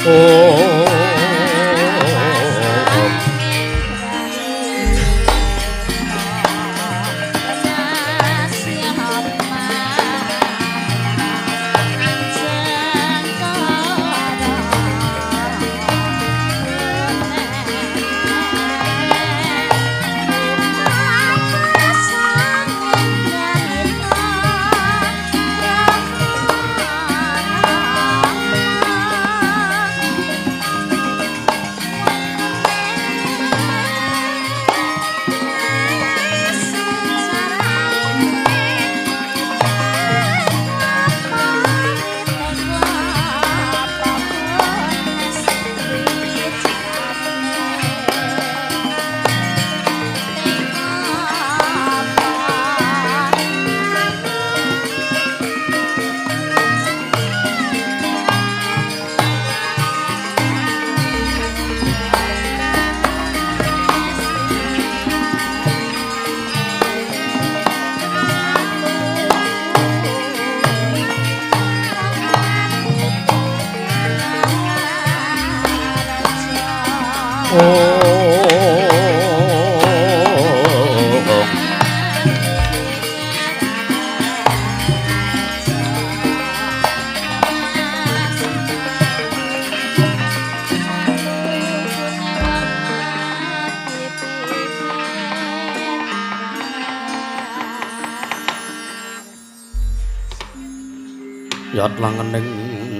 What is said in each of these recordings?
Oh Yat langening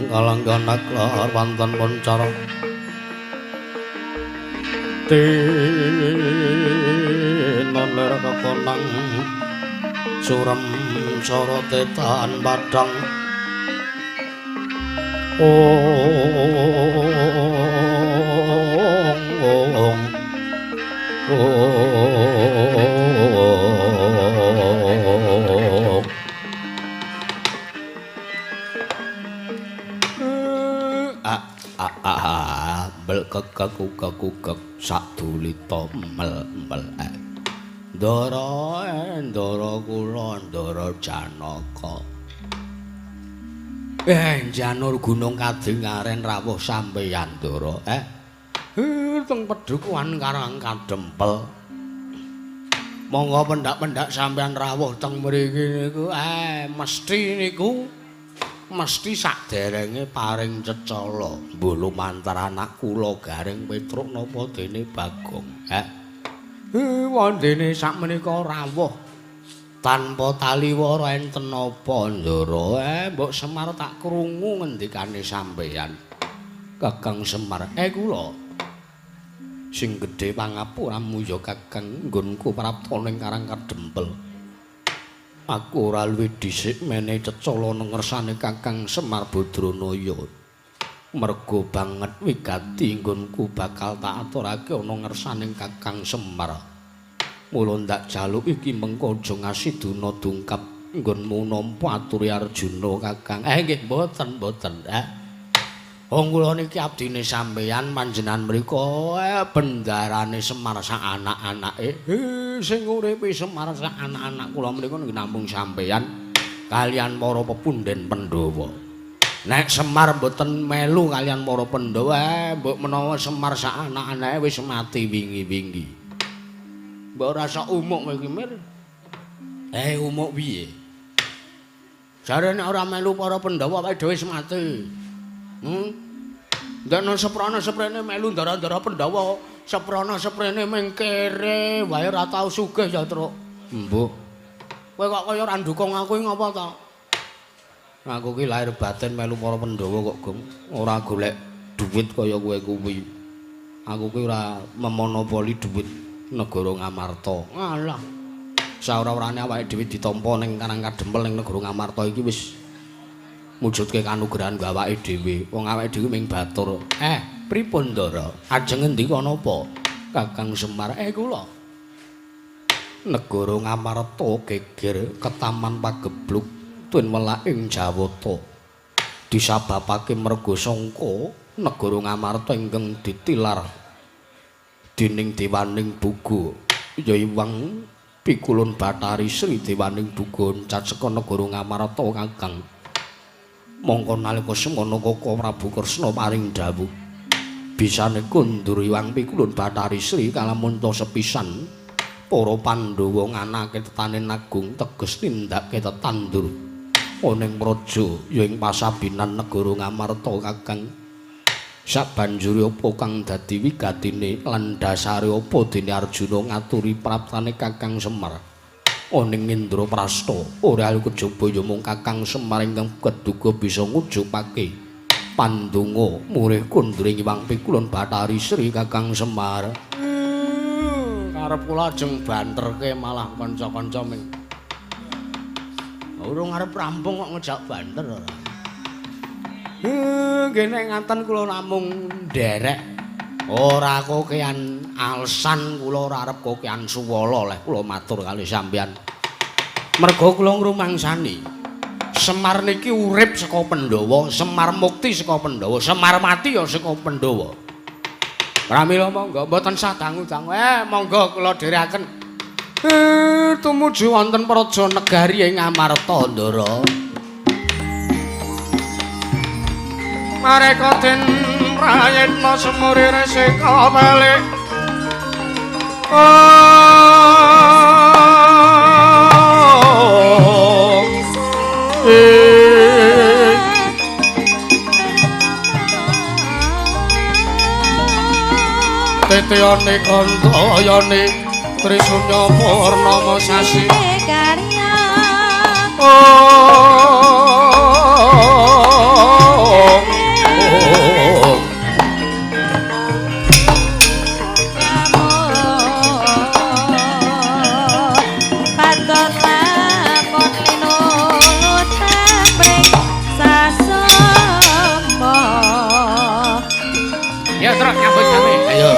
kalanggan aklar wanten poncara tinon lir kekonang surem sorote tahan padang. Ong ong a bel kekek kukek sadulita mel mel ndara ndara kula ndara Janaka. Janur gunung kadingaren rawuh sampeyan ndara. Teng pedhukuhan Karang Kadempel. Monggo pendak-pendak sampeyan rawuh teng mriki niku mesti niku mesti saderenge paring cecala mbuh lumantar anak kula Gareng Petruk napa dene Bagong. Wondene sakmenika rawuh tanpa taliwara enten napa ndara? Mbok Semar tak krungu ngendikane sampeyan. Kakang Semar, kula sing gedhe pangapuramu ya Kakang, nggonku prapta ning Karang Kadempel. Aku ora luwih dhisik menehi cecala nang ngersane Kakang Semar Badranaya. Mergo banget wigati nggonku bakal tak aturake ana ngersane Kakang Semar. Mula ndak jaluk iki mengko aja ngasiduna dungkap nggonmu nampa aturi Arjuna Kakang. Nggih mboten mboten. Wong kula niki abdine sampeyan panjenengan mriku bendarane Semar sak anak-anake. Sing uripe Semar sak anak-anak kula mriku nggih namung sampeyan kalian para pepunden Pandhawa. Nek Semar mboten melu kalian para Pandhawa, mbok menawa Semar sak anak-anake wis mati wingi-wingi. Mbok ora sak umuk kowe iki, Mir. Umuk piye? Jare nek ora melu para Pandhawa awake dhewe wis mati. Ndekno seprana-seprene melu ndara-ndara Pandhawa, seprana-seprene mengkere wae ora tau sugih ya, Truk. Mbuh. Kowe kok kaya ora ndukung aku iki ngapa ta? Aku ki lahir batin melu para Pandhawa kok, Gong. Ora golek duit kaya kowe kuwi. Aku ki ora memonopoli duit negara Ngamarta. Alah. Saora-orane awake dhewe ditampa ning Karang Kadempel ning negara Ngamarta iki wis mujudke kanugrahan nggo awake dhewe. Wong awake dhewe ming batur. Pripun Ndara? Ajeng ngendika napa? Kakang Semar, kula. Negara Ngamarta geger ketaman pagebluk tuwin welak ing Jawata. Disababake merga sangka negara Ngamarta ingkang ditilar dening Dewaning Buga ya Iwang Pikulun Bathari Sri Dewaning Buga caceka negara Ngamarta Kakang. Mongko nalika semana Kaka Prabu Kresna paring dawuh bisane kondur Hyang Pikulun Bathari Sri kalamunta sepisan para Pandhawa nganake tetanen agung teges nindakake tetandur ana ing praja ya ing pasabinan negara Ngamarta Kakang. Sabanjure apa kang dadi wigatine lan dasare apa dene Arjuna ngaturi praptane Kakang Semar ana ing Indraprasta? Ora kejaba ya mung Kakang Semar ingkang keduga bisa ngujupake pandonga murih kondure Hyang Pikulun Bathari Sri Kakang Semar. Karep kula ajeng banterke malah kanca-kanca ming urung arep rampung kok ngejak banter ora. Nggih nek ngaten kula namung nderek. Ora kokean alsan kula ora arep kokean suwala leh kula matur kali sampeyan. Merga kula ngrumangsani Semar niki urip saka Pandhawa, Semar mukti saka Pandhawa, Semar mati ya saka Pandhawa. Pramila monggo mboten sah dangu-dangu. Monggo kula dherekaken. Tumuju wonten praja negari ing Amarta, Ndara. Mareka den prayitna semuri resika balik. Teteyane kantayane Trisunya purnama sasi karya. Ya, terus nyambut gawe. Ayo.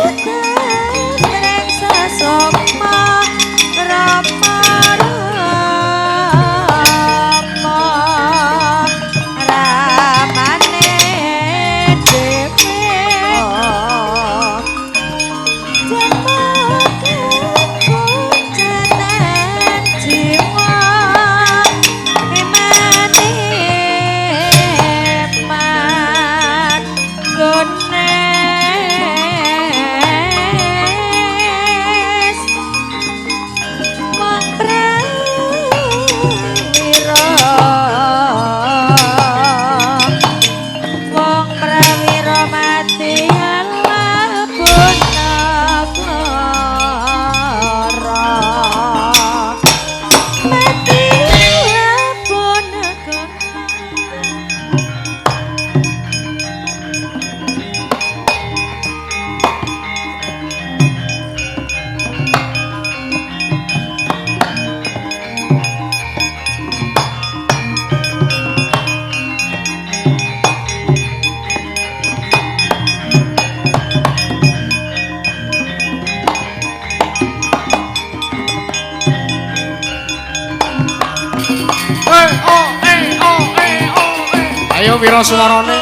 Ayo pira suarane?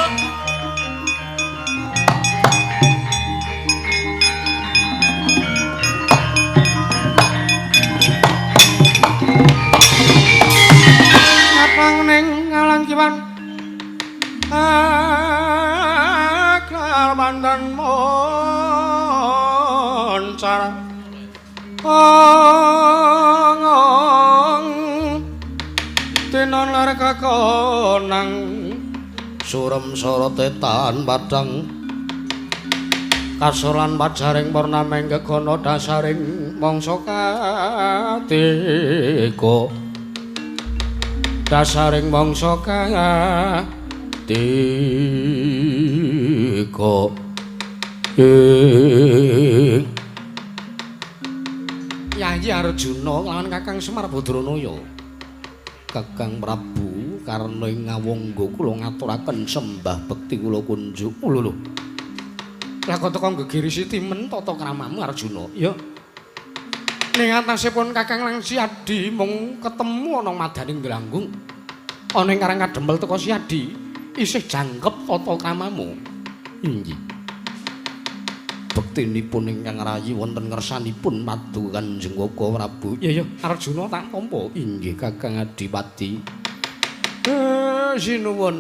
Ngapang ning ngalang kiwan akal mandan moncar ong tinon lar kakonang surem sorote tan padang kasoran pajaring purnameng gegono dasaring mangsa katiga dasaring mangsa katiga. Yayi Arjuna lawan Kakang Semar Badranaya. Kakang Prabu karna ing ngawangga kula ngaturaken sembah bekti kula kunjuk. Lho lho. Lah kok teko gegirisi timen tata kramamu Arjuna? Ya. Ning atasipun Kakang lan Siadi mung ketemu ana madaning Dranggung. Ana ing Karang Kadempel teko Siadi isih jangkep tata kramamu. Inggih. Bektinipun ingkang rayi wonten ngersanipun Padu Kanjeng Kaka Prabu. Ya ya, Arjuna tak tampa. Inggih Kakang Adipati. Sinuwun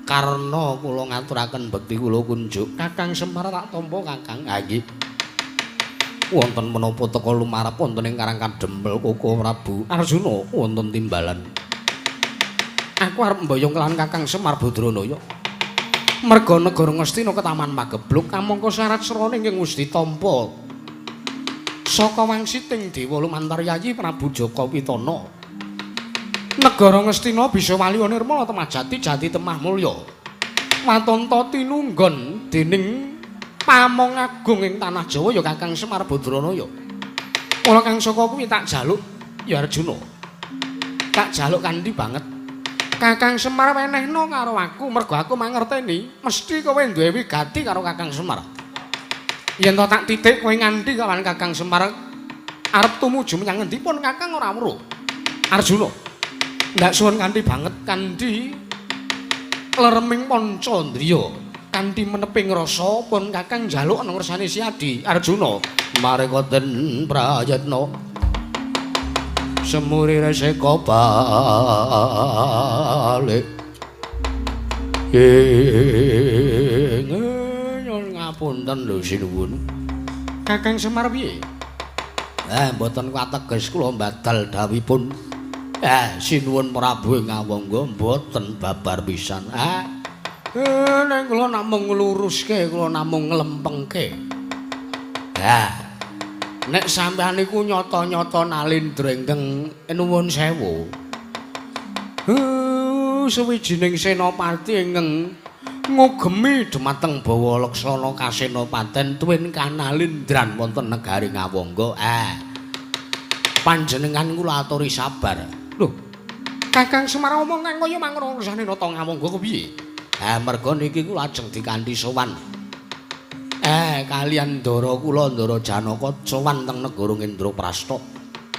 Karna kula ngaturaken bekti kula kunjuk. Kakang Semar tak tampa Kakang. Ha nggih. Wonten menapa teka lumarep wonten ing Karang Kadempel Koko Prabu Arjuna wonten timbalan. Aku arep mboyong kelawan Kakang Semar Badranaya. Merga negara Ngastina ketaman mageblug kamangka syarat srana ingkang wis ditampa saka wangsiting dewa lumantar Yayi Prabu Jaka Pitana. Negara Ngastina bisa waliya nirmala temah jati jati temah mulya. Watanta tinunggon dening pamong agung ing tanah Jawa ya Kakang Semar Badranaya. Mula kang saka kuwi tak jaluk ya Arjuna. Tak jaluk kanthi banget. Kakang Semar wenehno karo aku mergo aku mangerteni mesti kowe duwe wigati karo Kakang Semar. Yen to tak titik kowe nganti kawan Kakang Semar arep tumuju menyang ngendi pun Kakang ora weruh. Arjuna, ndak suwun kanthi banget kanthi lereming pancandriya, kanthi meneping rasa pun Kakang njaluk ana ngersane Siadi. Arjuna, mareka den prayitna semuri reseka balik. Ing nyuwun ngapunten lho sinuwun. Kakang Semar piye? Mboten kateges kula mbadal dawuhipun. Sinuwun Prabu Ngawangga mboten babar pisan. Ning kula namung ngluruske, kula namung nglempengke. Nek sampeyan niku nyata-nyata nalindra ingkang nuwun sewu. Suwijining senopati ingkang ngugemi dhumateng Bawa Laksana Kasenopaten tuwin kanalindran wonten negari Ngawangga. Panjenengan kula aturi sabar. Lho, Kakang Semar omong kang kaya mangono urusane nata Ngawangga kepiye? Merga niki kula ajeng dikanthi sowan. Kalian ndara kula Ndara Janaka sowan teng negara Indraprasta.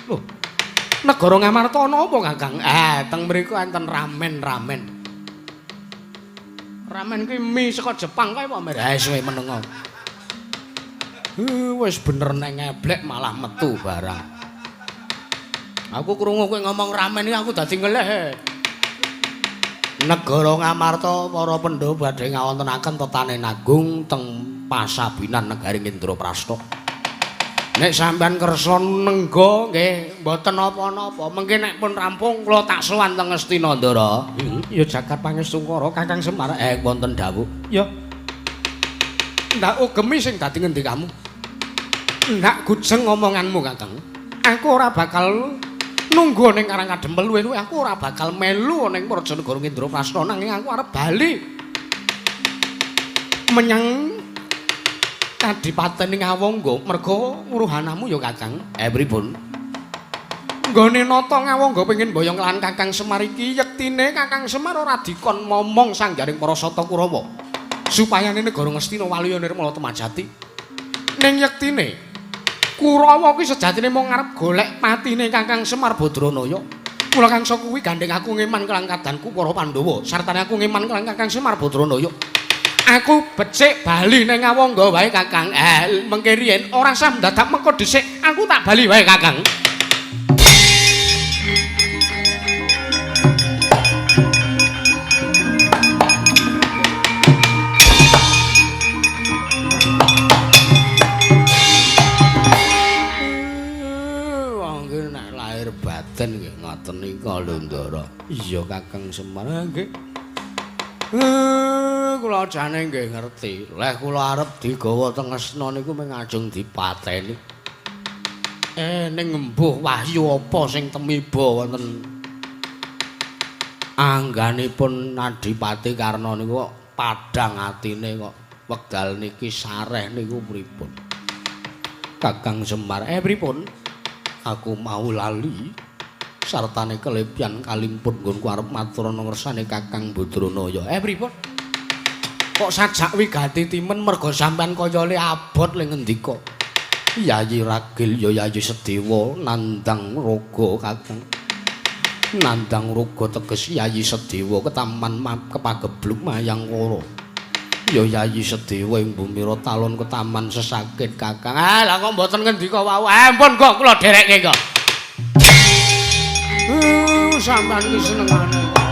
Lho, negara Ngamarta ana apa, Kakang? Teng mriku enten ramen-ramen. Ramen kuwi mie saka Jepang kae apa, Mir? Suwe menengo. Wis bener nek ngeblek malah metu barang. Aku krungu kowe ngomong ramen iki aku dadi ngelih. Negara Ngamarta para Pandhawa badhe ngawontenaken tetane nanggung teng Pasabinan negari Indraprasta. Nek sampean kersa nengga nggih mboten napa-napa, mengke nek pun rampung kula tak sowan teng Ngastina Ndara. Ya jagat pangestungkara Kakang Semar. Wonten dawuh. Ya. Ndak ugemi sing dadi ngendikamu. Ndak gujeng omonganmu, Kakang. Aku ora bakal nunggu ning Karang Kadempel luwe-luwe aku ora bakal melu ning Praja Negara Indraprasta nanging aku arep bali menyang Kadipaten Ngawangga merga uruhanamu ya Kakang. Pripun? Nggone nata Ngawangga pengin mboyong lan Kakang Semar iki yektine Kakang Semar ora dikon momong sanggaring para Sata Kurawa supayane negara Ngastina waluya nirmala temajati. Ning yektine Kurawa kuwi sejatine mung arep golek patine Kakang Semar Badranaya. Mula kangsa kuwi gandeng aku ngeman kelang kadanku para Pandhawa sartane aku ngeman kelang Kakang Semar Badranaya. Aku becik bali ning Ngawangga wae Kakang. Mengke riyen ora sah ndadak mengko dhisik aku tak bali wae Kakang. Wong iki nek lahir batin nggih ngoten nika lho Ndara. Iya Kakang Semar nggih. Kula jane nggih ngerti. Leh kula arep digawa teng Ngastina niku mung ajeng dipateni. Ning embuh wahyu apa sing temiba wonten angganipun Adipati Karna niku kok padhang atine kok wekdal niki sareh niku pripun? Kakang Semar, pripun? Aku mau lali sartane kelepyan kalimput nggonku arep matur ana ngersane Kakang Badranaya. Pripun? Kok sajak wigati timen merga sampean kaya le abot le ngendika. Yayi Ragil ya Yayi Sedewa nandang raga Kakang. Nandang raga teges Yayi Sedewa ketaman kepagebluk Mayangkara. Ya Yayi Sedewa ing bumira talon ketaman sesakit Kakang. Lah kok mboten ngendika wau. Ampun kok kula dherekke kok. Sampean iki senengane kok.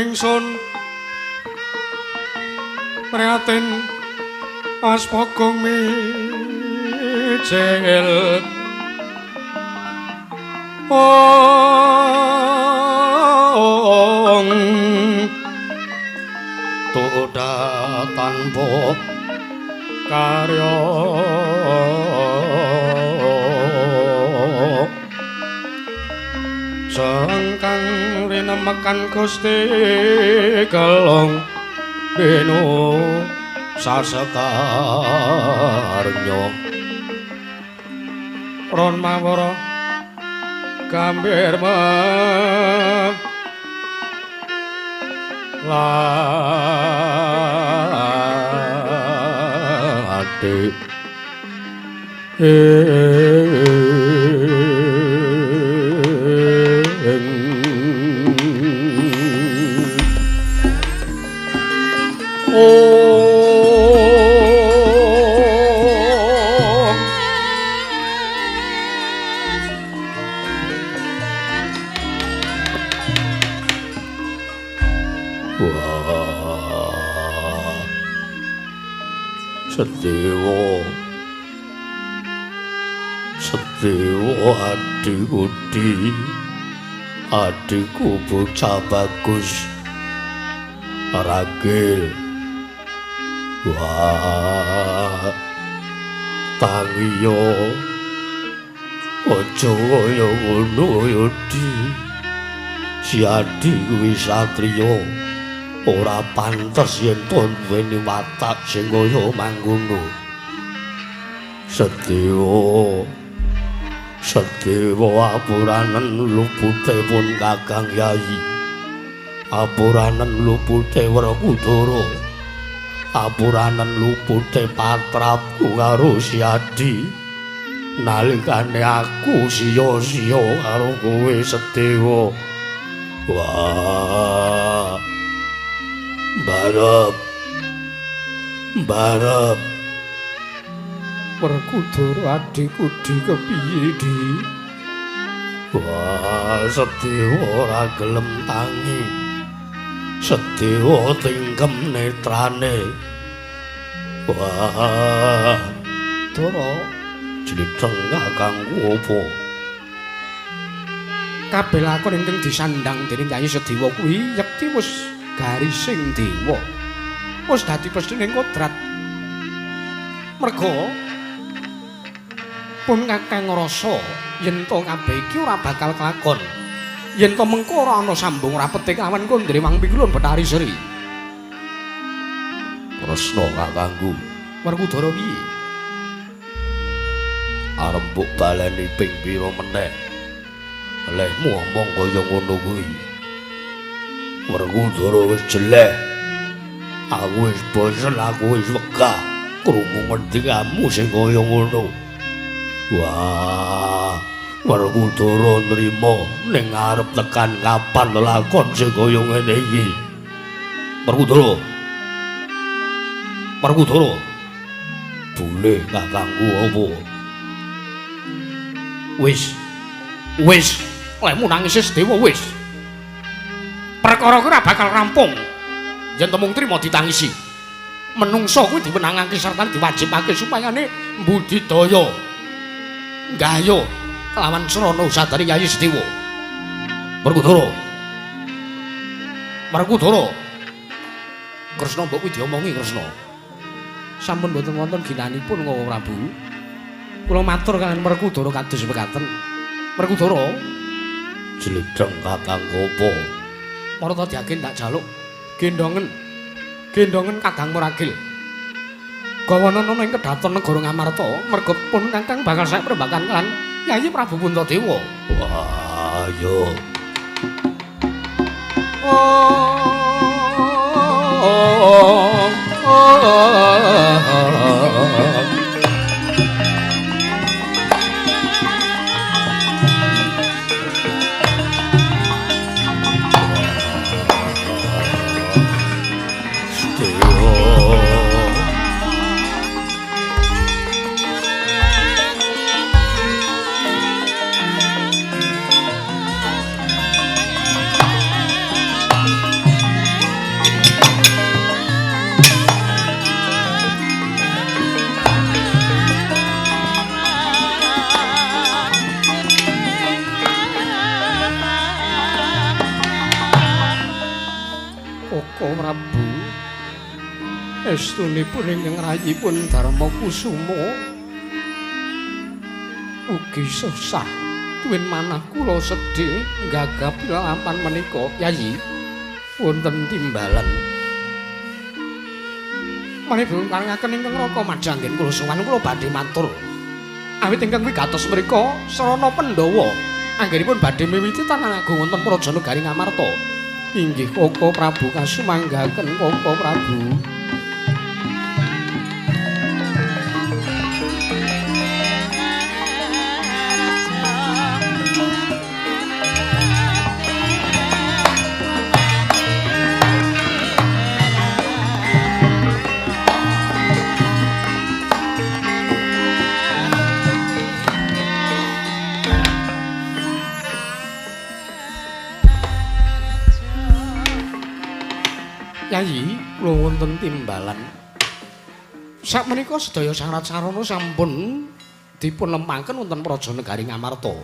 Ingsun prihatin aspogong mijil ong tuda tanpa karya sengkang rinemekan Gusti Gelong benu sasekarnya ron mawara gambir melati. Sedewa Sedewa adikudi adikku bocah bagus ragil. Wah tangiyo aja kaya ngono ya Di. Si Adi kuwi satriya ora pantes yen to duweni watak sing kaya mangkono. Sedewa Sedewa apuranen lupute pun Kakang Yayi, apuranen lupute Werkudara, apuranen lupute patrapku karo si Adi. Nalikane aku siya-siya karo kowe Sedewa. Wah barep barep Werkudara adikku di kepiye Di? Wah Sedewa ora gelem tangi, Sedewa tingkem netrane. Wah Dara jlitheng kakangku apa? Kabeh lakon ingkang disandhang dening Yayi Sedewa kuwi yekti wis garising dewa, wis dadi pesthening kodrat. Merga pun Kakang ngrasa yen to kabeh iki ora bakal kelakon. Yen to mengko ora ana sambung rapete kelawan Kondre Wang Pingkulun Bathari Sri. Kresna kakangku. Werkudara piye? Arep mbok baleni ping pira meneh? Lehmu omong kaya ngono kuwi. Werkudara wis jeleh. Aku wis bosen, aku wis wegah krungu ngendikamu sing kaya ngono. Wah, Werkudara nrimo ning arep tekan kapan lelakon sing kaya ngene iki. Werkudara. Werkudara. Boleh kakangku apa? Wis. Wis, lehmu nangis Sedewa wis. Perkara kuwi ora bakal rampung. Yen temung trima ditangisi. Menungsa kuwi diwenangake sarta diwajibake supayane mbudidaya gayo kelawan srana usadane Yayi Sedewa. Werkudara. Werkudara. Kresna mbok kuwi diomongi Kresna. Sampun mboten wonten ginanipun Koko Prabu. Kula matur kaliyan Werkudara kados mekaten. Werkudara, jledheng kakangku apa? Marta diagen tak jaluk gendongen. Gendongen Kadang Muragil. Gawana ana ing kedaton negara Ngamarta, merga pun Kakang bakal sae prembakan lan Yayi Prabu Puntadewa. Wah, yo. Koko Prabu, estunipun ingkang rayipun Darma Kusuma ugi sesah tuwin manah kula sedih nggagap lelampahan menika. Yayi, wonten timbalan menawi dipun paringaken ingkang Raka Majanggen kula sowan kula badhe matur. Awit ingkang wigatos mriku sarana Pandhawa anggenipun badhe miwiti tanah agung wonten Praja Negari Ngamarta. Inggih Koko Prabu, kasumanggaken Koko Prabu. Yayi, kula wonten timbalan. Sakmenika sedaya syarat sarana sampun dipun lempaken wonten Praja Negari Ngamarta.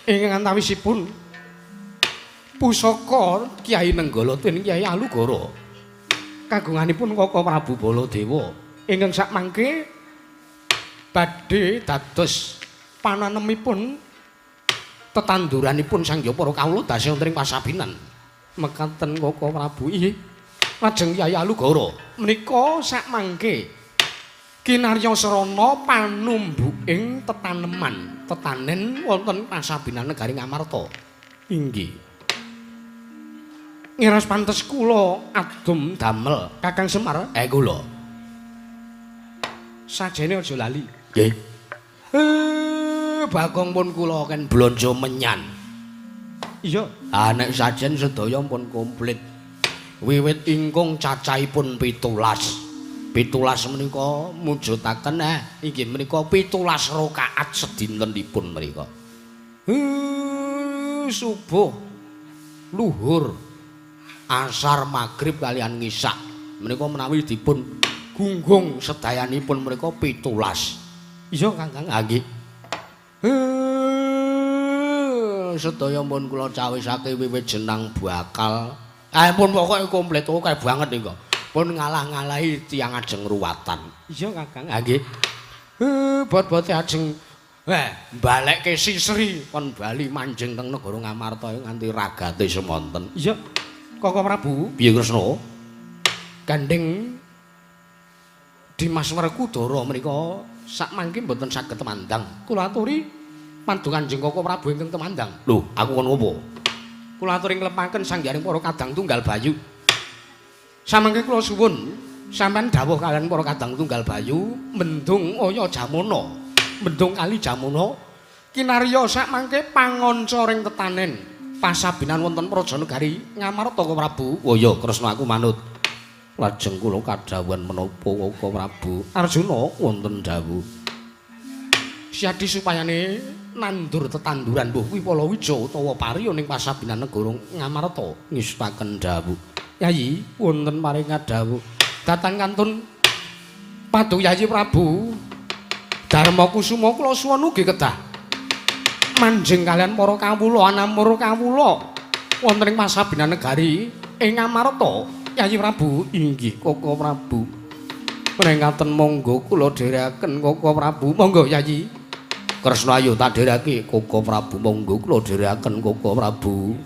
Ingkang antawisipun pusaka Kyai Nenggala dening Kyai Alugara. Kagunganipun Koko Prabu Baladewa ingkang sakmangke badhe dados pananemipun tetanduranipun sang para kawula dasa wonten ing pasabinan. Mekaten Koko Prabu. Inggih. Lajeng Kyai Alugara menika sakmangke kinarya srana panumbuking tetaneman tetanen wonten pasabinan negari Ngamarta. Inggih. Ngiras pantes kula adem damel Kakang Semar. Kula. Sajene aja lali. Nggih. Bagong pun kula ken blonjo menyan. Iya. Ah nek sajen sedaya pun komplit. Wiwit ingkung cacahipun 17. 17 menika mujudaken inggih menika 17 rakaat sedintenipun menika. Subuh, luhur, asar, magrib kalian ngisak. Menika menawi dipun gunggung sedayanipun menika 17. Iya Kakang. Ha nggih. Sedaya pun kula cawisake wiwit jenang bakal. Pun pokoke komplit akeh banget niku. Pun ngalah-ngalahi tiyang ajeng ruwatan. Iya, Kakang. Ha nggih. Bot-bote ajeng balekke Sisri kon bali manjing teng negara Ngamarta nganti ragate semonten. Iya. Koko Prabu, piye Kresna? Gandeng Dimas Werkudara menika sakmangke mboten saged temandang. Kula aturi pandhu Kanjeng Koko Prabu ingkang temandang. Lho, aku kon ngopo? Kula aturi nglepaken sanggaring para kadang tunggal bayu. Samangke kula suwun sampean dawuh kalian para kadang tunggal bayu mendung Aya Jamana. Mendung kali Jamana kinarya sakmangke panganca ring tetanen pasabinan wonten praja negari Ngamarta Koko Prabu. Oh iya, Kresna aku manut. Lajeng kula kadhawuhan menapa Koko Prabu? Arjuna wonten dawuh. Siadi supayane nandur tetanduran mbuh kuwi palawija utawa pari ning pasabinan negara Ngamarta ngestaken dawuh. Yayi wonten paring dawuh. Datang kantun padu Yayi Prabu Darma Kusuma kula suwun ugi kedah manjing kalian para kawula anamur kawula wonten ing pasabinan negari ing Ngamarta. Yayi Prabu inggih Koko Prabu. Prengaten monggo kula dherekaken Koko Prabu. Monggo Yayi. Kresna ayo tak dherekake Koko Prabu. Monggo kula dherekaken Koko Prabu.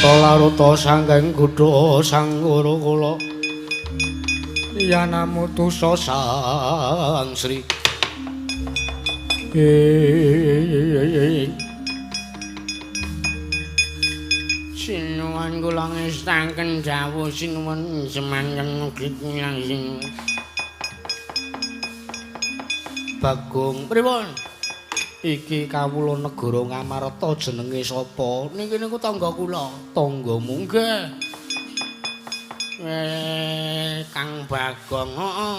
Laruta sangking gudha sang guru kula yanamutusa sang Sri Sinuwun kula ngestaken dawuh sinuwun semanten mugi langsung Bagong pripun? Iki kawula negara Ngamarta jenenge sapa? Niki niku tangga kula. Tanggamu nggih. Kang Bagong, heeh.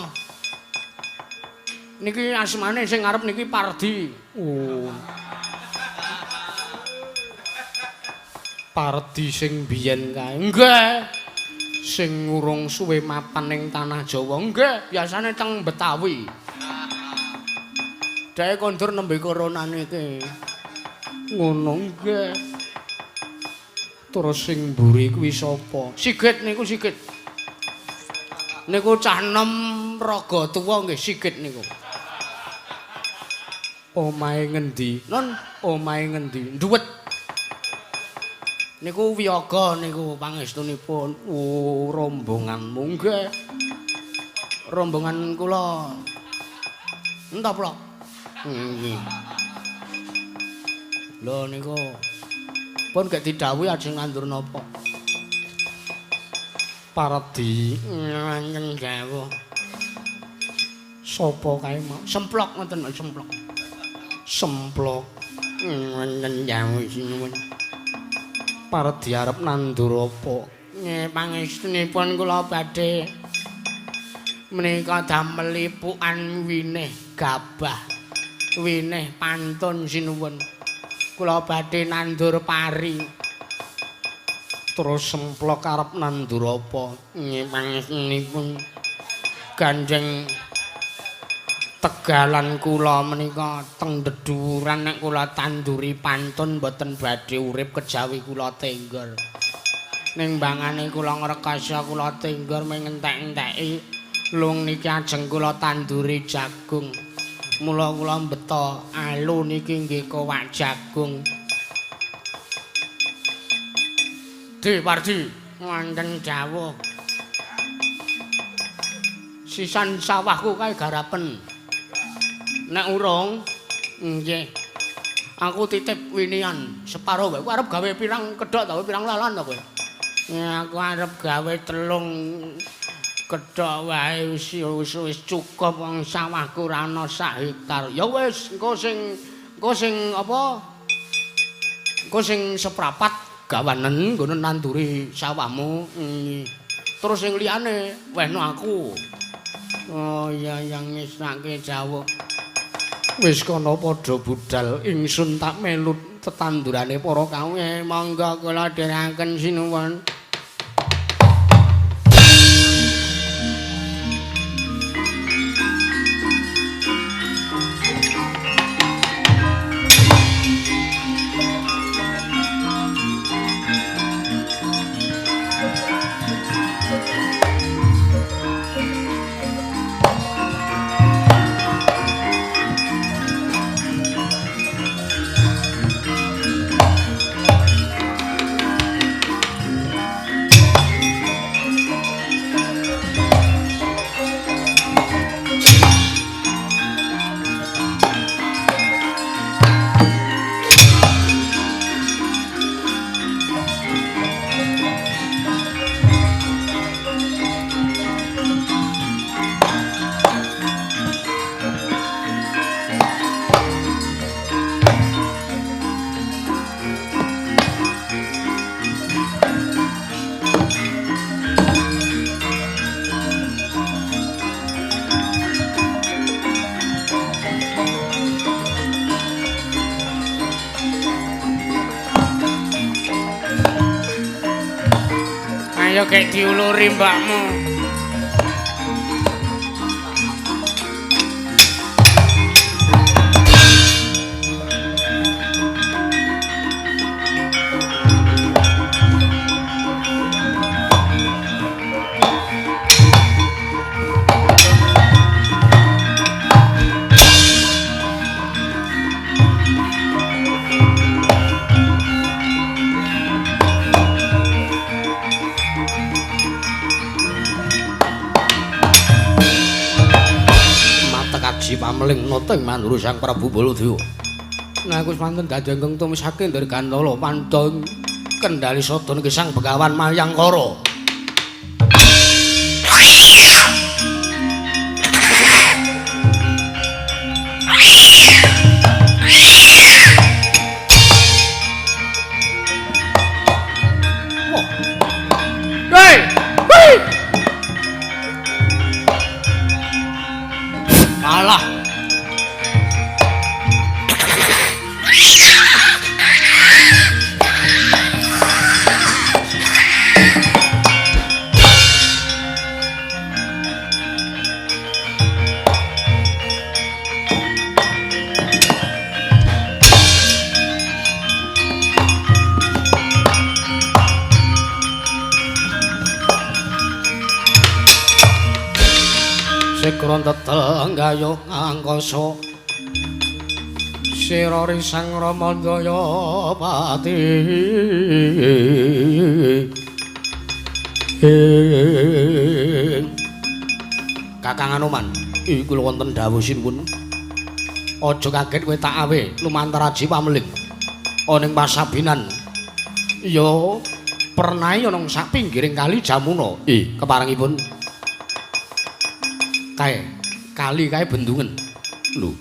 Niki asmane sing ngarep niki Pardi. Oh. Pardi sing biyen kae. Nggih. Sing urung suwe mapan ning tanah Jawa. Nggih, biasane teng Betawi. Dhek kondur nembe corona niki. Ngono nggih. Terus sing mburi kuwi sapa? Sigit niku Sigit. Niku cah enom raga tuwa nggih Sigit niku. Omahe ngendi? Non, omahe ngendi? Nduwet. Niku wiyaga niku pangestunipun. Oh, rombonganmu nggih. Rombongan kula. Entoplok. Nggih. Lho niku pun gek didhawuhi ajeng nandur napa? Pardi nyeng dawuh. Sapa kae mau? Semplok ngoten lho, semplok. Semplok nyeng dawuh sinuwun. Pardi arep nandur apa? Nggih, pangestunipun kula badhe menika damel lipukan winih gabah, winih pantun sinuwun. Kula badhe nandur pari. Terus semplok arep nandur apa? Nggih, pangestunipun gandeng tegalan kula menika teng deduran nek kula tanduri pantun mboten badhe urip kejawi kula tenggor. Ning bangane kula ngrekasa kula tenggor mung entek-enteki lung niki ajeng kula tanduri jagung. Mula kula mbeta alu niki nggih kowak jagung. Di Pardi wonten dawuh. Sisan sawahku kae garapen. Nek urung nggih. Aku titip winian separo wae. Kowe arep gawe pirang kedhok ta pirang lalan ta kowe? Ya aku arep gawe 3 kedhok wae wis cukup wong sawahku ora ana sak hektar. Ya wis engko sing apa? Engko sing seprapat gawanen nggono nanduri sawahmu. Terus sing liyane wehno aku. Oh iya yang ngisake jawuh. Wis kono padha budal ingsun tak melu tetandurane para kawe. Monggo kula dherekaken sinuwun. Ayo kek diuluri mbakmu. Pameling nata ing mandura Sang Prabu Baladewa. Nah, aku wis dadi ingkang tumisake Dirgantala pandha kendhali sada niki Sang Begawan Mayangkara. Hei! Hei! Kalah. Sekron tetel nggayuh angkasa. Sirori Sang Ramandaya Pati. Kakang Anoman, iki kula wonten dawuh sinuwun. Aja kaget kowe tak awe lumantar aji pameling. Ana ing pasabinan. Ya pernahe ana sak pinggiring kali Jamuna. Keparengipun kae kali kae bendungan. Lho.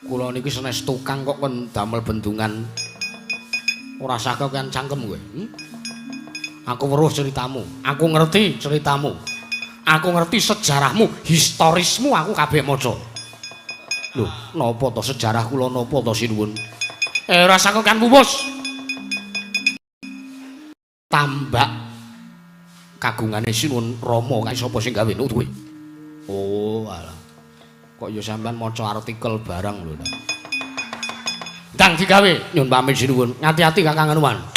Kula niki senes tukang kok kon damel bendungan. Ora sah kakean cangkem kowe. Aku weruh ceritamu, aku ngerti ceritamu. Aku ngerti sejarahmu, historismu aku kabeh maca. Lho, napa to sejarah kula napa to sinuwun? Ora sah kakean wuwus. Tambak kagungane Sinuwun Rama kae sapa sing gawe nutuwe? Oh, alah. Kok ya sampean maca artikel barang lho ta. Ndang digawe, nyun pamit sinuwun. Ngati-ati Kakang Anoman.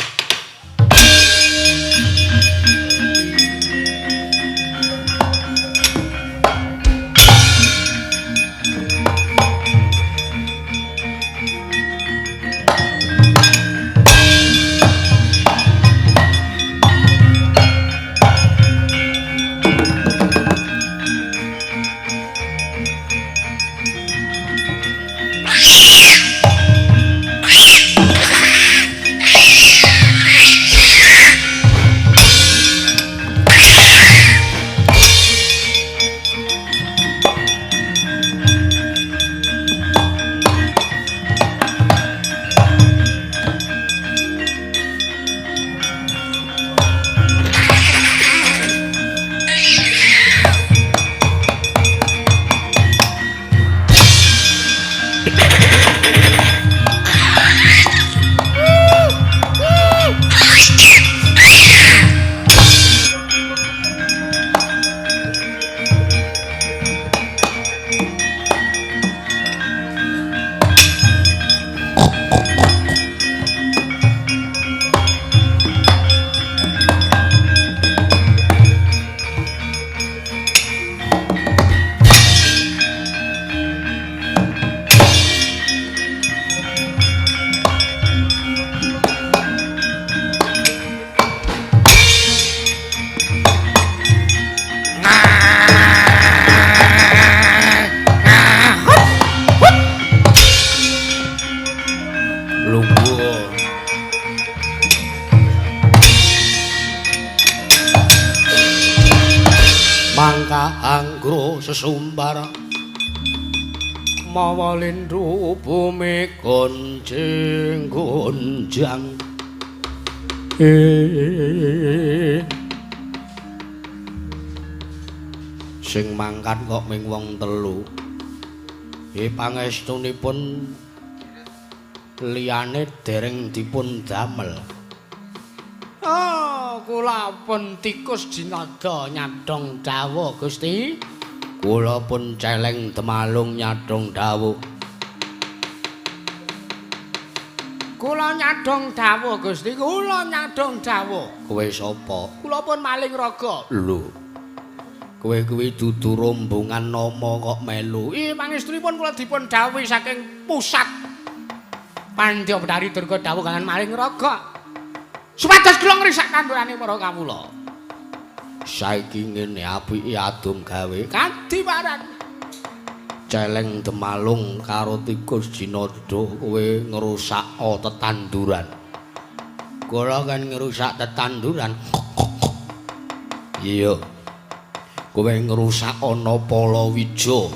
Anggro sesumbar mawa lindhu bumi gonjing gonjang. Sing mangkat kok ming wong telu. Pangestunipun liyane dereng dipun damel. Oh, kula pun tikus jinada nyadong dawuh Gusti. Kula pun celeng temalung nyadong dawuh. Kula nyadong dawuh Gusti, kula nyadong dawuh. Kowe sapa? Kula pun maling raga. Lho. Kowe kuwi dudu rombongan nama kok melu. Ih, pangestunipun kula dipun dawuhi saking pusat Pandya Betari Durga dawuh kangen maling raga. Supados kula ngrisak kandurane para kawula. Saiki ngene apike adum gawe kadiwaran. Celeng temalung karo tikus jinada kowe ngrusak tetanduran. Kula kan ngrusak tetanduran. Iya. Kowe ngrusak ana palawija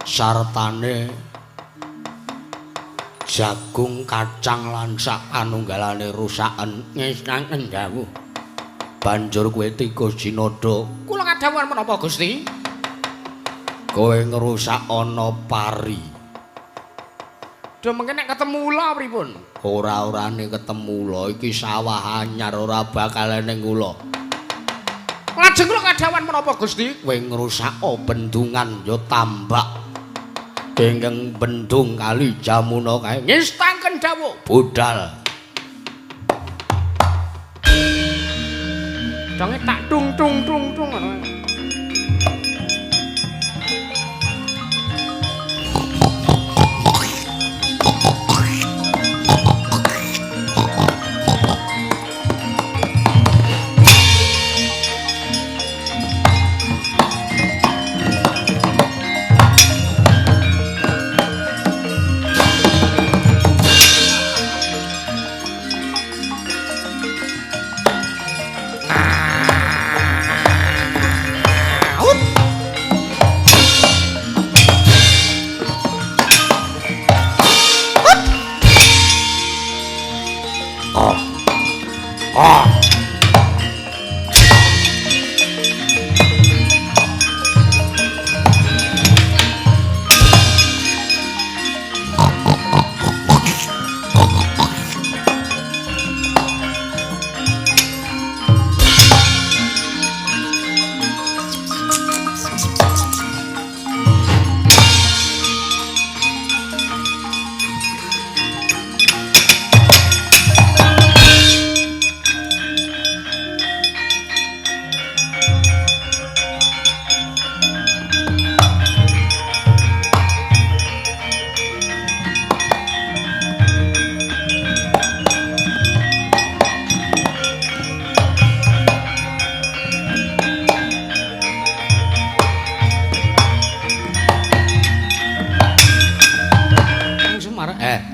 sartane jagung kacang lan sak panunggalane rusaken ngestangen dawuh. Banjur kowe tikus jinada. Kula kadhawuhan menapa Gusti? Kowe ngrusak ana pari. Do mengke nek ketemu ula pripun? Ora-orane ketemu ula, iki sawah anyar ora bakal eneng ula. Lajeng kula kadhawuhan menapa Gusti? Kowe ngrusak bendungan ya tambak. Ingkang bendung kali Jamuna kae ngestangken dawuh budal. Donge tak tung tung tung tung ngono.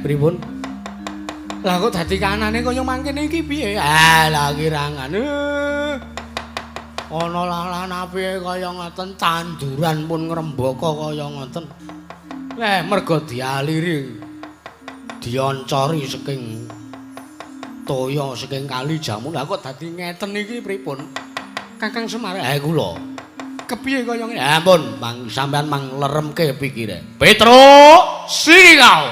Pripun? Lah kok dadi kanane kaya mangkene iki piye? Ah, lah kirangan. Ana lalan apike kaya ngoten, tanduran pun ngrembaka kaya ngoten. Merga dialiri. Dioncori saking toya saking kali Jamuna. Lah kok dadi ngeten iki pripun? Kakang Semar, kula. Kepiye kaya ngene? Ampun, mang sampean mang leremke pikire. Petruk, sini kau.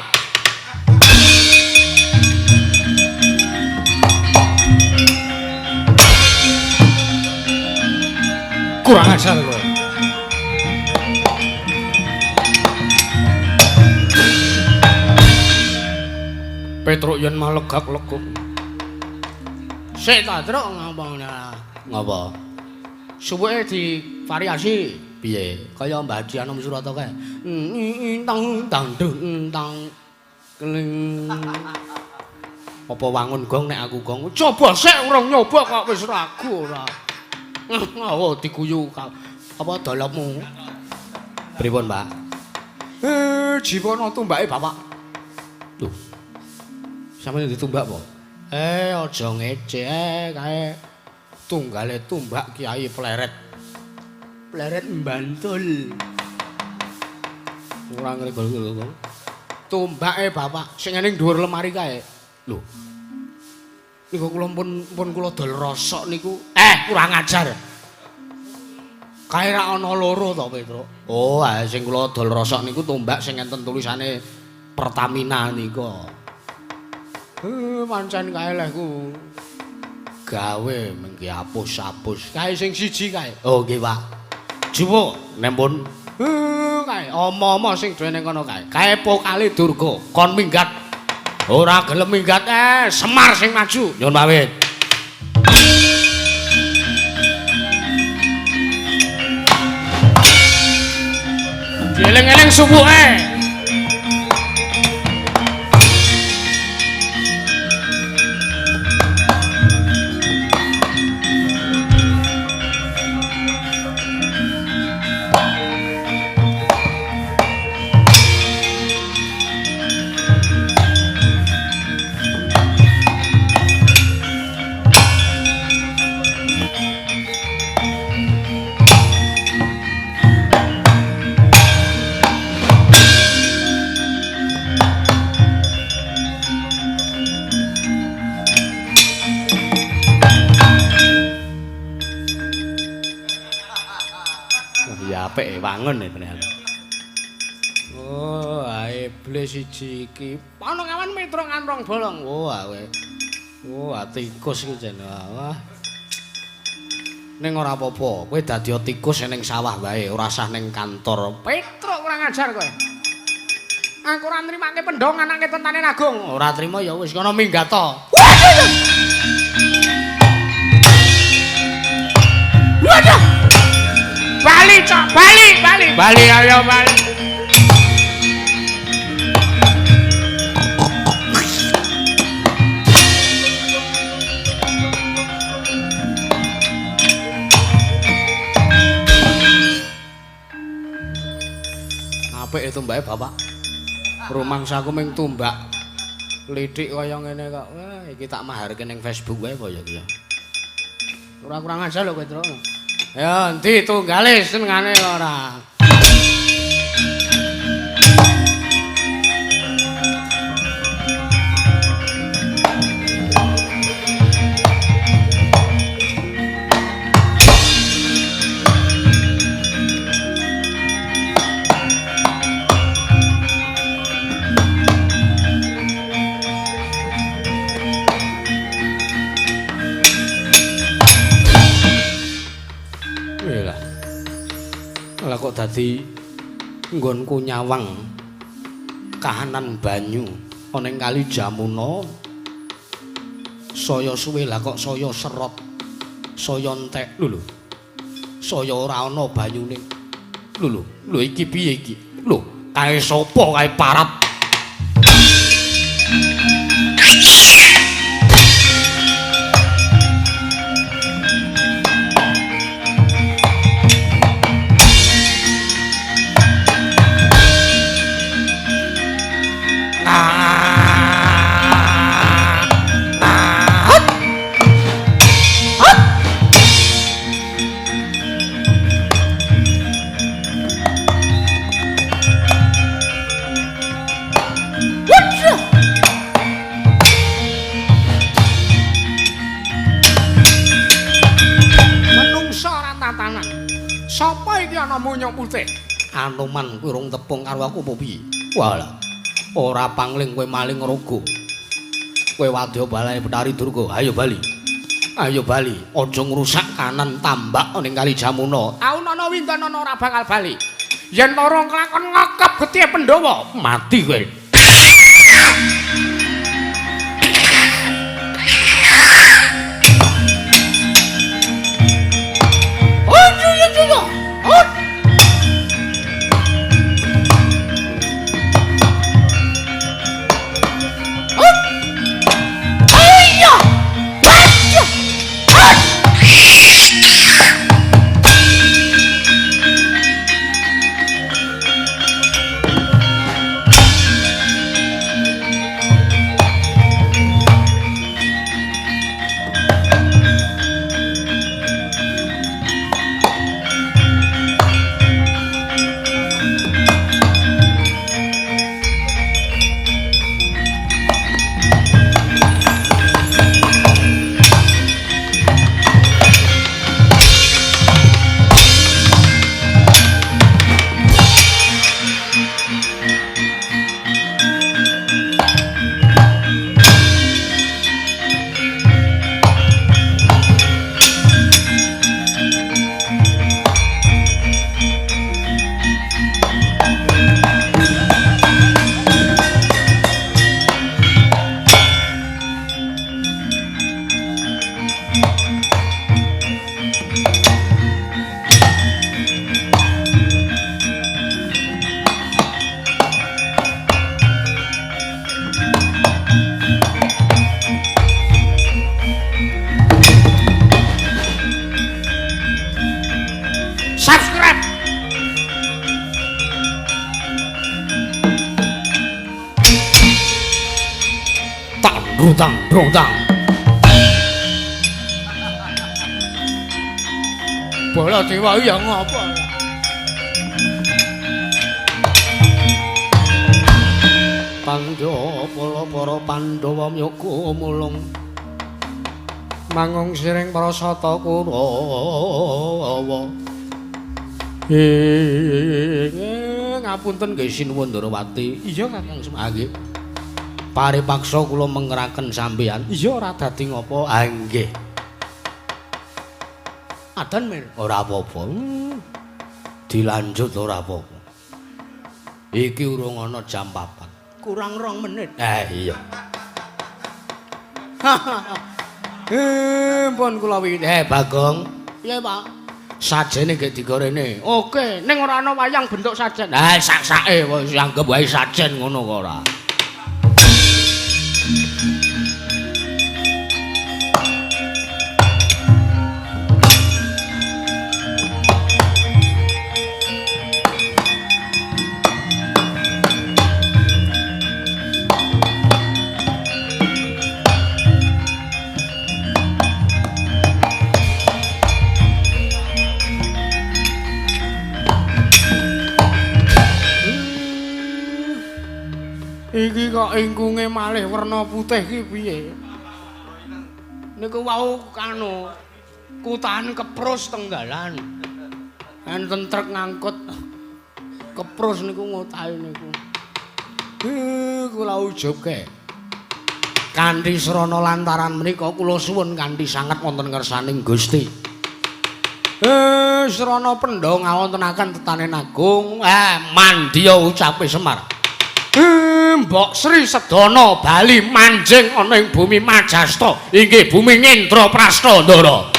Kurang ajar kowe. Petruk yen malegak-leguk. Sik ta, Truk, ngomong. Ngapa? Suwuke divariasi piye? Kaya Mbah Haji Anom Surata kae. Tang tang dung tang keling. Apa wangun gong nek aku gong? Coba sik urung nyoba kok wis ragu ora. Oh, diguyu apa dolopmu? Pripun, Pak? Jiwana tumbake Bapak. Lho. Sampeyan ditumbak apa? Aja ngece kae. Tunggale tumbak Kiai Pleret. Pleret Bantul. Ora ngrego-rego. Tumbake Bapak sing ning dhuwur lemari kae. Lho. Niku kula pun kula dol rosok niku. Kurang ajar. Kae ra ana loro to, Petruk? Oh, sing kula dol rosok niku tumbak sing enten tulisane Pertamina niku. Pancen kae lehku gawe mengki apus-apus. Kae sing siji kae. Oh, nggih, Pak. Juwo nempun. Kae omong-omong sing duwe ning kono kae. Kae pokale Durga kon minggat. Ora gelem minggat, Semar sing maju. Nyun pamit. Dieling-eling suwuke. Apik wangun e tenan. Oh, iblis siji iki. Ana kawan Mitra nganrong bolong. Oh, awe. Oh, tikus iki jan. Wah. Ning ora apa-apa, kowe dadi tikus ning sawah wae, ora usah ning kantor. Petruk kurang ajar kowe. Aku ora nrimake pendhong anake tentane Agung. Ora trima ya wis kono minggat to. Waduh. Bali, Cok, bali, bali. Bali ayo bali. Apik tumbake Bapak. Rumangsaku ming tumbak lithik kaya ngene kok. Wah, iki tak maharke ning Facebook wae apa ya iki ya. Ora kurang ajar lho kowe, Truk. Ya endi tunggale senengane ora. Lah kok dadi nggonku nyawang kahanan banyu ana ing kali Jamuna saya suwe lah kok saya serot saya entek lho lho saya ora ana banyune lho lho lho iki piye iki lho kae sapa kae parat. ana munyuk putih. Anoman kuwi urung tepung karo aku apa piye? Walah. Ora pangling kowe maling raga. Kowe wadya balane Bathari Durga. Ayo bali. Ayo bali, aja ngrusak kanan tambak ning Kali Jamuna. Taunana windanana ora bakal bali. Yen ora nglakon ngekep getihe Pandhawa, mati kowe. Tang. Bola dewa ya ngopo? Pandhawa para Pandhawa myoga mulung mangung siring prasata Kurawa. Ngapunten nggih Sinuwun Ndrawati. Iya Kakang Semar. Nggih. Paripaksa kula mengeraken sampeyan. Iya ora dadi ngopo. Ah nggih. Adan mir ora apa-apa. Dilanjut ora apa-apa. Iki urung ana jam 4. Kurang 2 menit. Iya. Pun kula wingi. Bagong. Piye, Pak? Sajene nggih digorene. Oke, ning ora ana wayang bentuk sajen. Ha sak-sake wis anggep wae sajen ngono kok ora. Iki kok ingkunge malih werna putih iki piye? Niku wau kanu kutahan keprus tenggalan. Enten truk ngangkut keprus niku ngotahe niku. Kula ujubke. Kanthi srana lantaran menika kula suwun kanthi sanget wonten ngersaning Gusti. Srana pendha ngawontenaken tetanen agung. Mandya ucape Semar. Mbok Sri Sedana bali manjing ana ing bumi Majasta, inggih bumi Ngendraprasta, Ndara.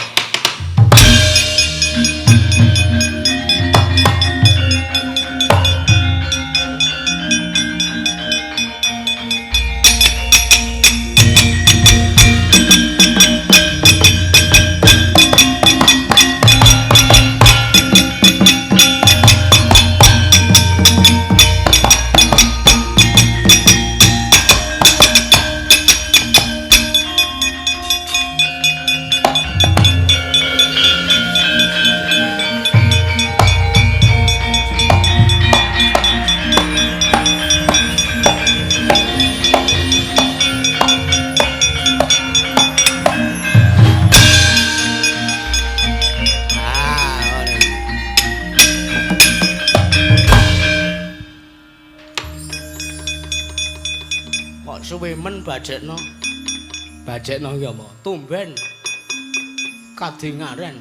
Kok suwe men bajekno. Bajekno iki apa? Tumben. Kadingaren.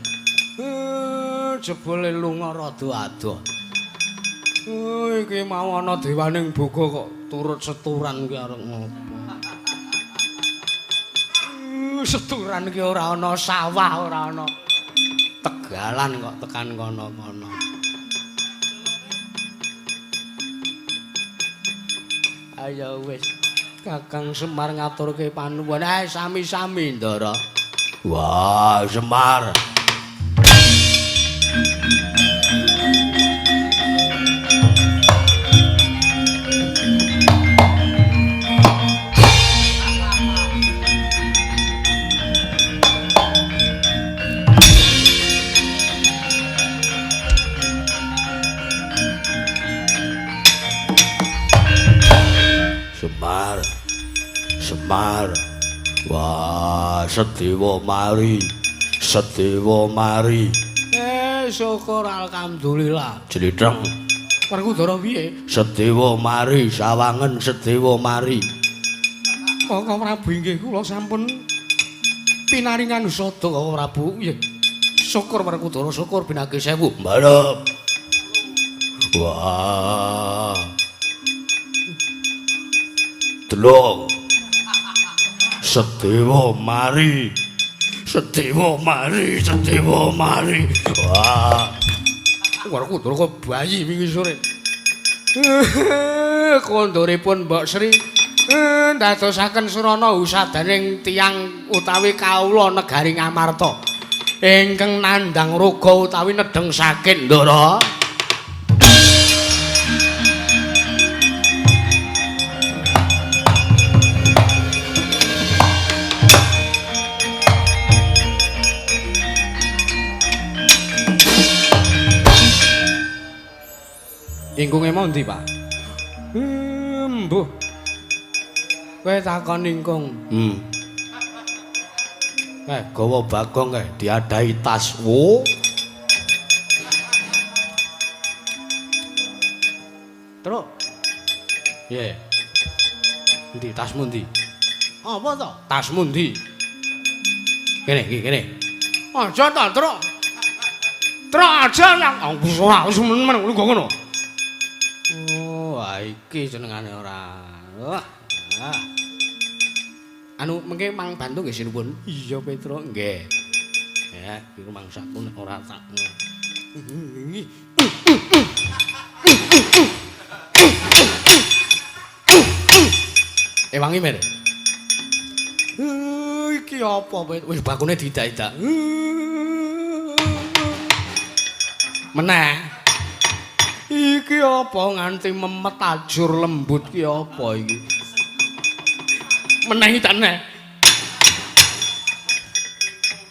Jebule lunga rada adoh. Iki mau ana dewaning boga kok turut seturan ki arep ngopo. Seturan ki ora ana sawah, ora ana tegalan kok tekan kono-kono. Ayo wis, Kakang Semar ngaturke panuwun. Sami-sami, Ndara. Wah, Semar. Semar. Semar. Wah, sedewa mari. Sedewa mari. Syukur alhamdulillah. Jlitheng. Werkudara piye? Sedewa mari, sawangen sedewa mari. Kaka Prabu inggih kula sampun pinaringan usada Kaka Prabu. Nggih. Syukur Werkudara, syukur binage sewu. Mbarep. Wah. Delok. Sedewa mari. Sedewa mari, sedewa mari. Wah. Werkudara kok bayi wingi sore. Kondoripun Mbok Sri ndadosaken surana usadaning tiyang utawi kawula negari Ngamarta ingkang nandhang roga utawi nedheng sakit, Ndara. Ingkunge mau ndi, Pak? Mbuh. Kowe takon ingkung. Gawa Bagong kae diadahi tas. Wo. Truk. Piye? Endi tasmu endi? Apa to? Tasmu endi? Kene iki, kene. Aja to, Truk. Truk aja yang ora wis men ngono ngono. Oh, iki jenengane ora. Wah. Anu mengke mang bantu nggih sinuwun. Iya, Petruk, nggih. Ya, iki mangsaku nek ora tak. Ewangi mer. Iki apa, Pet? Wis bakune diidak-idak. Meneh. Iki apa nganti memet ajur lembut ki apa iki? Meneh iki tak neh.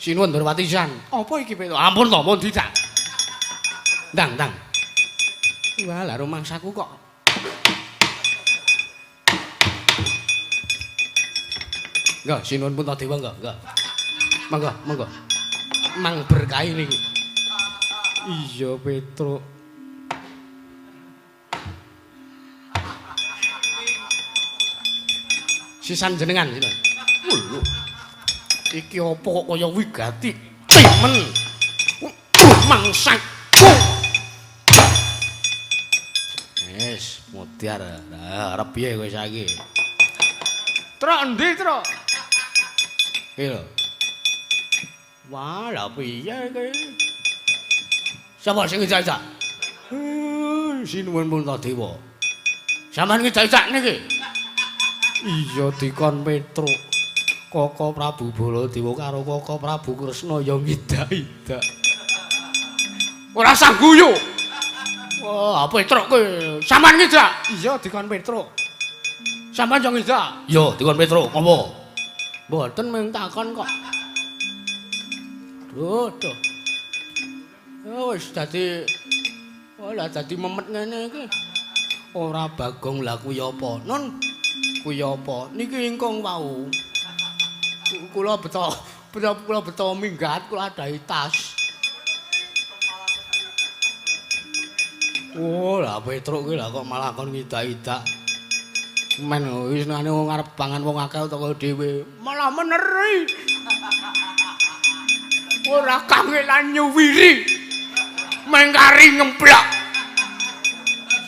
Sinuwun Ndorowati sisan. Apa iki, Pet? Ampun to, mun didak. Ndang, ndang. Wah, lah rumangsaku kok. Nggih, sinuwun Puntadewa nggih, nggih. Monggo, monggo. Mang berkahi niku. Iya, Petruk. Sisan jenengan sini. Lho. Iki apa kok kaya wigati timen. Mangsaku. Wis, mudyar. Lah arep piye kowe saiki? Truk endi, Truk? Iki lho. Wah, lha piye iki? Sapa sing ngejak-ejak? Sinuwun Puntadewa. Sampeyan ngejak-ejak niki? Iya dikon Petruk. Kaka Prabu Baladewa karo Kaka Prabu Kresna ya ngidak-idak. Ora usah guyu. Wah, Petruk kowe sampean ngidak? Iya dikon Petruk. Sampean yo ngidak? Iya dikon Petruk. Apa? Mboten mung takon kok. Duh, duh. Oh, wis dadi oh lah dadi memet ngene iki. Ora Bagong lah kuwi apa? Nun. Kuwi apa? Niki ingkung wau. Kula beto, kula beto minggat, kula adahi tas. Oh, lah Petruk kuwi lah kok malah kon ngidak-idak. Men wis nane wong arep pangan wong akeh utawa dhewe malah meneri. Ora kangelan nyuwiri. Mengkari ngemplok.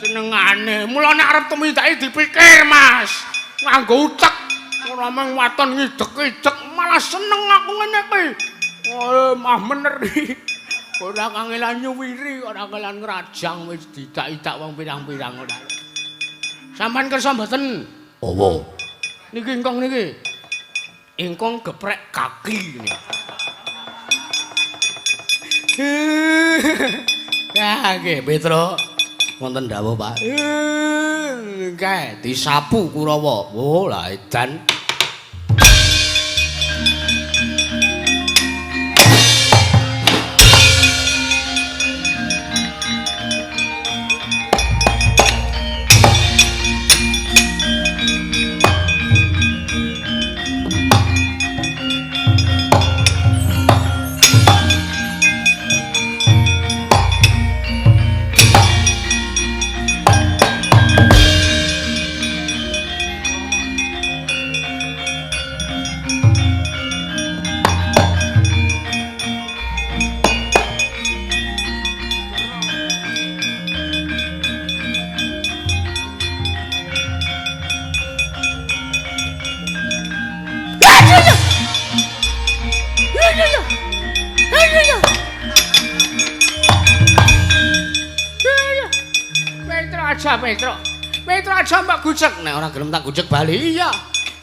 Senengane. Mula nek arep tumindake dipikir, Mas. Nganggo utek. Ora mung waton ngidek-idek, malah seneng aku ngene iki. Oh, mah meneri. Ora kangelan nyuwiri, ora kangelan ngrajang wis didak-idak wong pirang-pirang ora. Sampeyan kersa mboten? Apa? Niki ingkung niki. Ingkung geprek kaki niki. Ya nggih, Petro. Wonten dawuh, Pak. Nggih, disapu Kurawa. Oh, lah edan. Petro, Petro aja mbak gujek. Nek ora gelem tak gujek bali. Iya,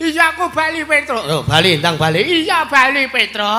iya aku bali Petro. Lho, bali ndang bali. Iya bali Petro.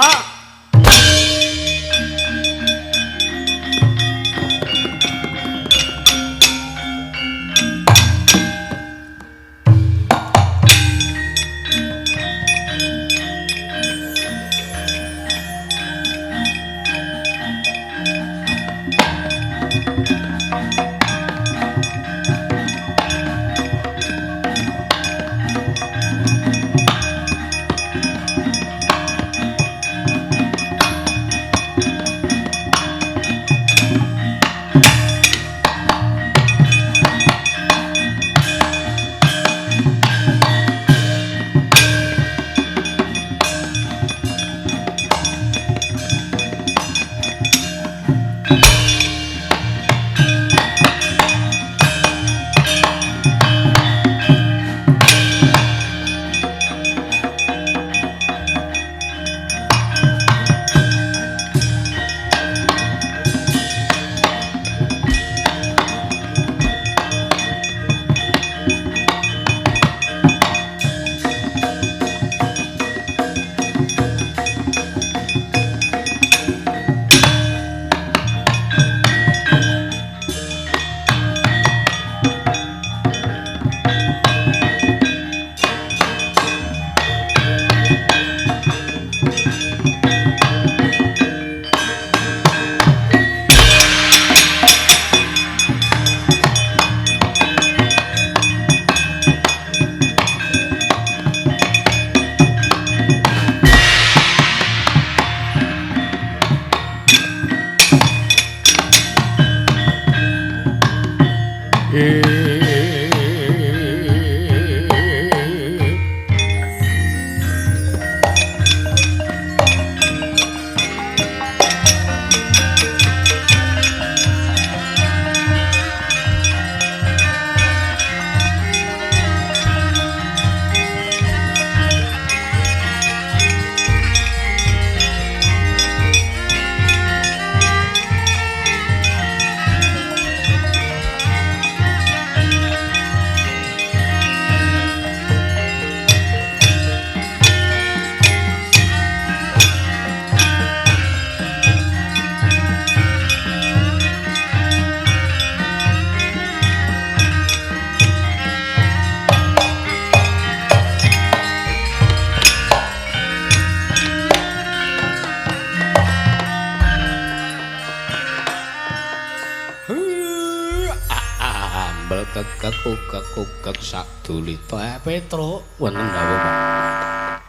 Kekek sadulita Petro wonten dawuh Pak.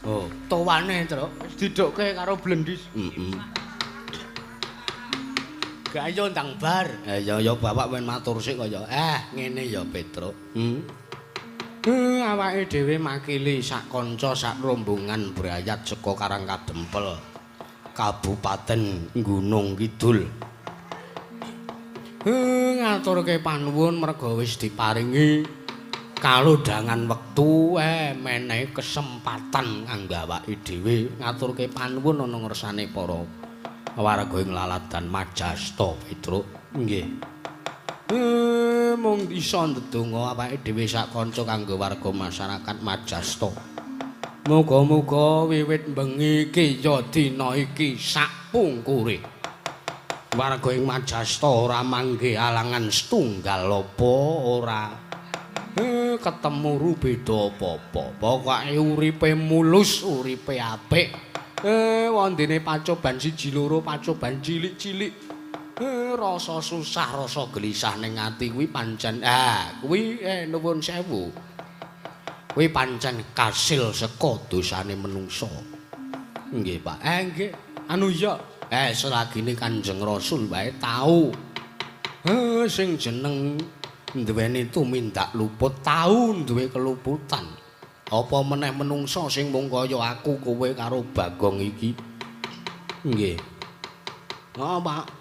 Oh, towane, Truk. Wis didokke karo blendis. Heeh. Gayo ndang bar. Ya ya bapak men matur sik kaya. Ngene ya Petro. Awake dhewe makili sak kanca sak rombongan brayat saka Karang Kadempel, Kabupaten Gunung Kidul. Ngaturke panuwun merga wis diparingi kalodhangan wektu menehi kesempatan kanggo awake dhewe ngaturke panuwun ana ngersane para warga ing Laladan Majasta, Petruk. Nggih. Mung isa ndedonga awake dhewe sak kanca kanggo warga masyarakat Majasta. Muga-muga wiwit bengi iki ya dina iki sak pungkure warga ing Majasta ora manggih alangan setunggal apa ora ketemu rubeda apa-apa. Pokoke uripe mulus, uripe apik. Wondene pacoban siji loro, pacoban cilik-cilik. Rasa susah, rasa gelisah ning ati kuwi pancen kuwi nuwun sewu. Kuwi pancen kasil saka dosane menungsa. Nggih, Pak. Nggih. Anu iya, selagine Kanjeng Rasul wae tau. Sing jeneng duweni tumindak luput tau duwe keluputan. Apa meneh menungsa sing mung kaya aku, kowe karo Bagong iki. Nggih. Oh, Pak.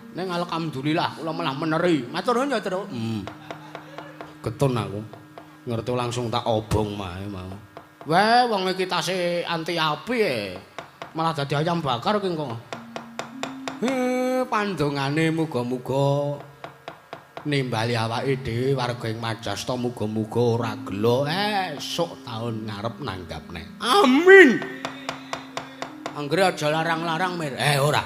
Ning alhamdulillah kula malah meneri. Matur nuwun ya, Truk. Getun aku. Ngerti langsung tak obong mae mau. Weh, wong iki tasih anti api e. Malah dadi ayam bakar ki engko. Pandongane muga-muga nimbali awake dhewe warga ing Majasta muga-muga ora gelo esuk taun ngarep nanggap neh. Amin. Anggere aja larang-larang, Mir. Ora.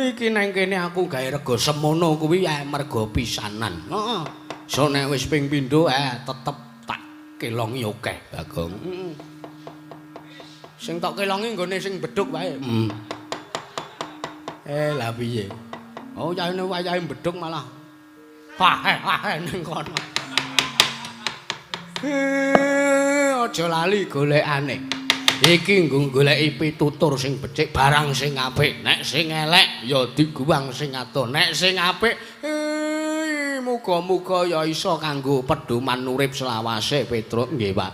Iki nang kene aku gawe rega semono kuwi merga pisanan. Heeh. So nek wis ping pindho tetep tak kelongi akeh, Bagong. Sing tak kelongi nggone sing bedhug wae. Lah piye? Oh, yane wayahe bedhug malah pahe-pahe ning kono. Aja lali golekane. Iki nggo goleki pitutur sing becik, barang sing apik. Nek sing elek ya diguwang sing adoh. Nek sing apik muga-muga ya iso kanggo pedoman urip selawase, Petruk. Nggih, Pak.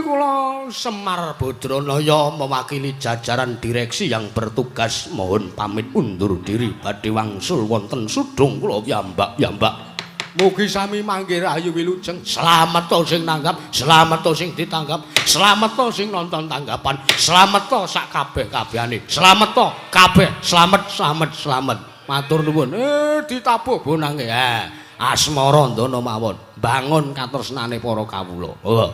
Kula Semar Badranaya mewakili jajaran direksi yang bertugas mohon pamit undur diri badhe wangsul wonten sudung kula piyambak-piyambak. Mugi sami manggih rahayu wilujeng. Slamet to sing nanggap, slamet to sing ditanggap, slamet to sing nonton tanggapan, slamet to sak kabeh-kabehane. Slamet to kabeh, slamet slamet slamet. Matur nuwun. Ditabuh bonange. Asmara ndana mawon. Bangun katresnane para kawula. Oh.